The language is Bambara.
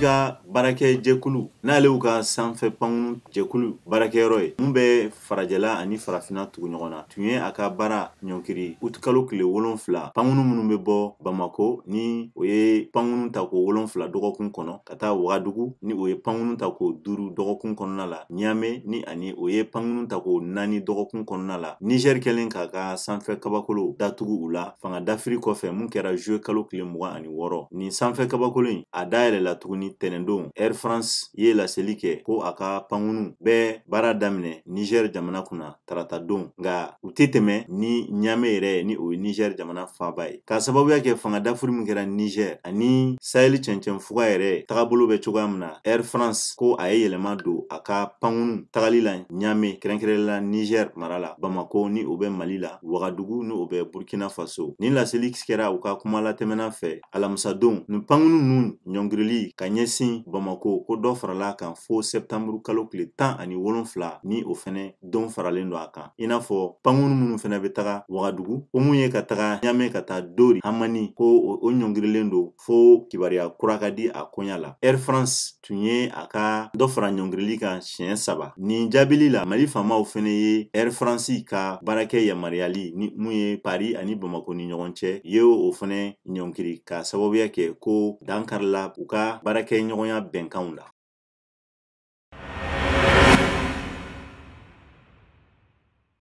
ka baarakɛ jɛkulu n'ale y'u ka sanfɛ pankurun jɛkulu baarakɛyɔrɔ ye mun bɛ farajɛla ani farafinna tugu ɲɔgɔn na, tun ye a ka baara ɲɔnkiri utikalo tile 7. Pankurun minnu bɛ bɔ Bamako, ni o ye pankurun ta ko 7 dɔgɔkun kɔnɔ, ka taa Wagadugu, ni o ye pankurun ta ko 5 dɔgɔkun kɔnɔna la, Ɲame, ni ani o ye pankurun ta ko 4 dɔgɔkun kɔnɔna la. Niger kɛlen k'a ka sanfɛ kabakolo datugu u la fanga dafiri kɔfɛ mun kɛra juillet kalo tile 26, nin sanfɛ kabakolo in a dayɛlɛla tuguni tɛnɛndon. Air France ye laseli kɛ ko a ka pankurun bɛ baara daminɛ Niger jamana kunna tarata don, nka u tɛ tɛmɛ ni Ɲame yɛrɛ, ni o ye Niger jamana faaba ye, k'a sababuya kɛ fanga dafiri min kɛra Niger ani Sahel cɛncɛnfuga yɛrɛ tagabolo bɛ cogoya min na. Air France ko a ye yɛlɛma don a ka pankurun tagali la Ɲame, kɛrɛnkɛrɛnnenya la Niger mara la, Bamako ni o bɛ Mali la, Wagadugu ni o bɛ Burkina Faso. Nin laseli kɛra u ka kuma latɛmɛna fɛ alamisadon. Nin pankurun ninnu ɲɔngirili ka ɲɛsin Bamako, ko dɔ farala a kan fo septembre kalo tile 17, ni o fɛnɛ don faralen don a kan, i n'a fɔ pankurun minnu fɛnɛ bɛ taga Wagadugu, o mun ye ka taga Ɲame ka taa Dori Hamani, ko o ɲɔngirilen don fo kibaruya kura ka di a koɲa la. Air France tun ye a ka dɔ fara ɲɔngirili kan siɲɛ 3. Nin jaabili la, Mali faamaw fɛnɛ ye Air France ka baarakɛ yamaruyali, ni mun ye Paris ani Bamako ni ɲɔgɔn cɛ ye, o fɛnɛ ɲɔngiri k'a sababuya kɛ ko dankarila u ka baarakɛ ɲɔgɔnya bɛnkanw la.